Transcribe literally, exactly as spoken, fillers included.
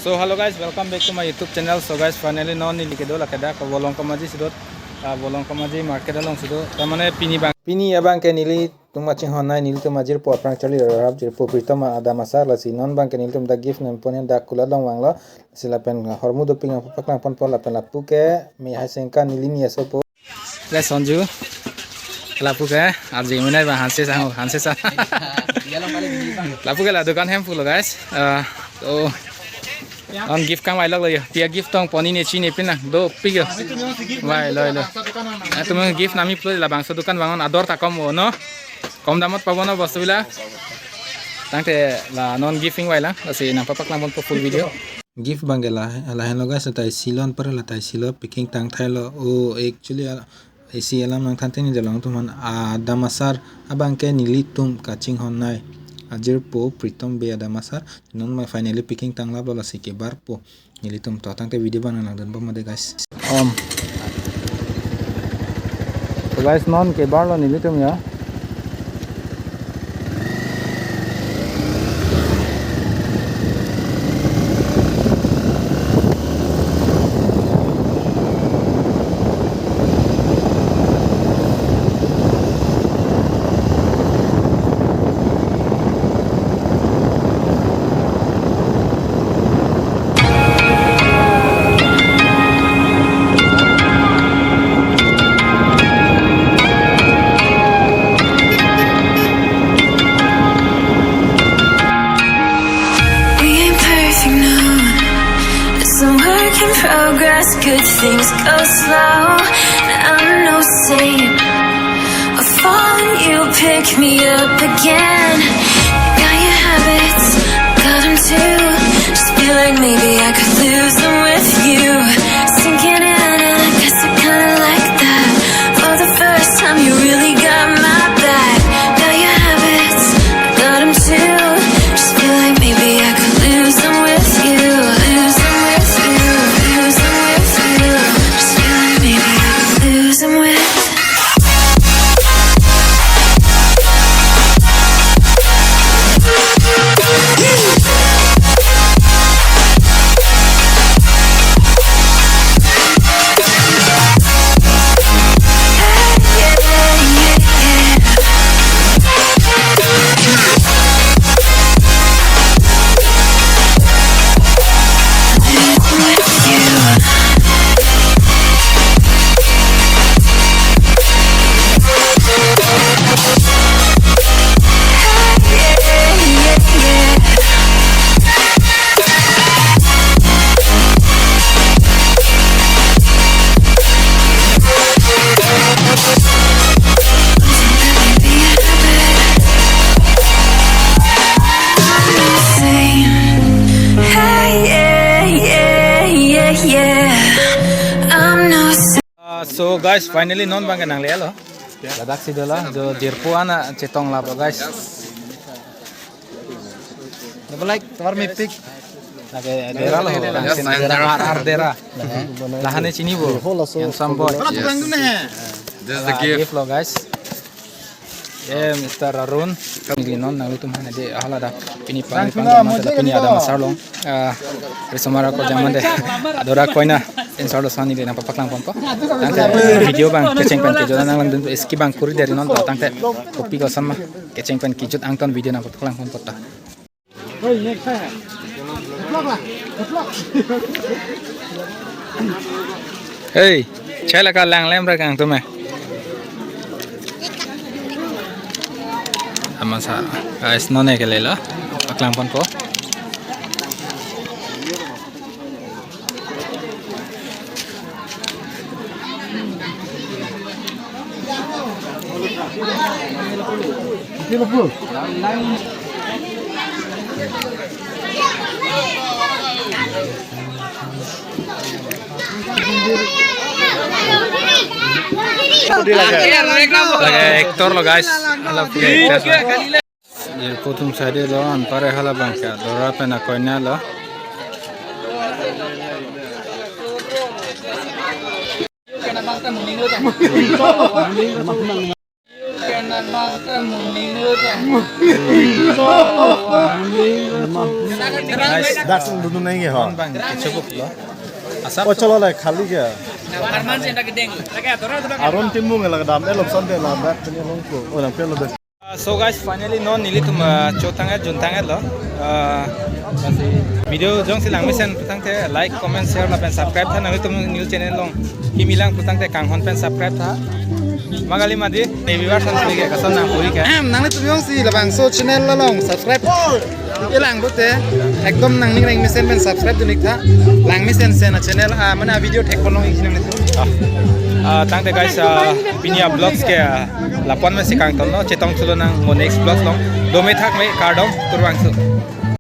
So hello guys, welcome back to my YouTube channel. So guys, finally non neli kedo lake dak Volong Kamaji si do, ah, Volong Kamaji market along si do. Ta mane pini abang, pini abang ke nelitum kachinghon-nei, nelitum ajirpo aphrang charli rap jirpo Pritom adam asar, lasi non abang ke nelitum dak gift nangpon hen dak kulat along vanglo. Si lapen hormu dopik nangpaklang ponpo, lapen lapu ke me hai sengka neli ni aso po. Guys, Sonju. Lapu ke, arje menai bang Hanse sang, Hanse sang. Lapu ke la dukan hem pulo guys. Ah, oh. Non gift kangvai lok lo yo. Tia gift tong pon-i ne chini pin nang. Dopik yo. Vai lo lo. Ah, tum gift nami pulo labangso dukan vangon ador ta kom o no. Kom damot pabo no bostu bila. Tangte la non gift ingvai lang. Lasi nangpaklang ponpo full video. Gift abang ke la, lahenlo guys, la taisi lo, anpar la taisi lo, packing tangthailo. Oh, actually, ah, isi alam nangthan teni jalong atum aphan, ah, adam asar abang ke nelitum kachinghon-nei ajirpo Pritom Bey adam asar. Non abang finally packing tanglaplo, lasi kebarpo nelitum to. Tangte video abang nang langdun bom made guys. Om. So guys, non kebarlo nelitum ya. We ain't perfect, no. It's a work in progress. Good things go slow. I'm no saint. I fall and you pick me up again. Got your habits, got 'em too. Just feel like maybe I could lose 'em with you. Sinking in, and I guess I kinda like that. For the first time, you really got my back. Got your habits, got 'em too. Just feel like maybe I could lose 'em with you. Lose 'em with you, lose 'em with you. Just feel like maybe I could lose 'em with Hey, yeah, yeah, yeah, yeah. I'm no saint. Ah, so guys, finally non abang ke nanglelo. Ladak si dolo, jo jirpo ana chetong lap lo guys. Double like, tomar mepik. Lake dera lo, yes, langsung dera, ar, ar dera. Lahane chinibo. Handsome boy. This is the gift. Gift lo guys. Eh, Mister Arun, kami non nangtum hana de hala da. Pini pang pang mata da pini adam asar along. Ah, risomar ako jaman de. Ador akoina insar lo sani de nangpaklang ponpo. Tangte video abang kecheng pen kejut nang langdun, skip abang kuri deri non, tangte kopi ko sama kecheng pen kejut angton video nangpaklang ponpo ta. Hey, chai laka lang lem ra kangtum eh. Amasa, guys, non ne kelelo, paklang ponpo. Lake actor lo, guys. Hala puke actor lo. Jirpo atum sade lo, anpar hala abang ke ador pen akoina lo. Guys, dak sing dudun nai ke ho. Bang kechoklo. Asap. Oh, chalo le, khali ke. Aron Timung la dam, eh, lobson de la dak pini longko. Oh, nang pelo de. Uh, so guys, finally non nelitum, uh, chotang-et juntang-etlo. Uh, video jongsi langmesen putangte like, comment, share lapen subscribe tha, nanglitum news channel along kimi lang putangte kanghon pen subscribe tha. Magali madi, ne viewers han ke kason nang puri ke. Em, nanglitum jongsi labangso channel along subscribe ilang pute, ekdom nangning reng mesen pen subscribe dun-ik tha. Langmesen sen a channel, ah, mane video thek ponlong ik nang itu. Ah, ah, tangte guys, ah, pini a vlogs ke, ah, lapu-an mesi kangtonlo, chetong thulo nang mo next vlogs along. Dome thak me kardom, kurvangthu.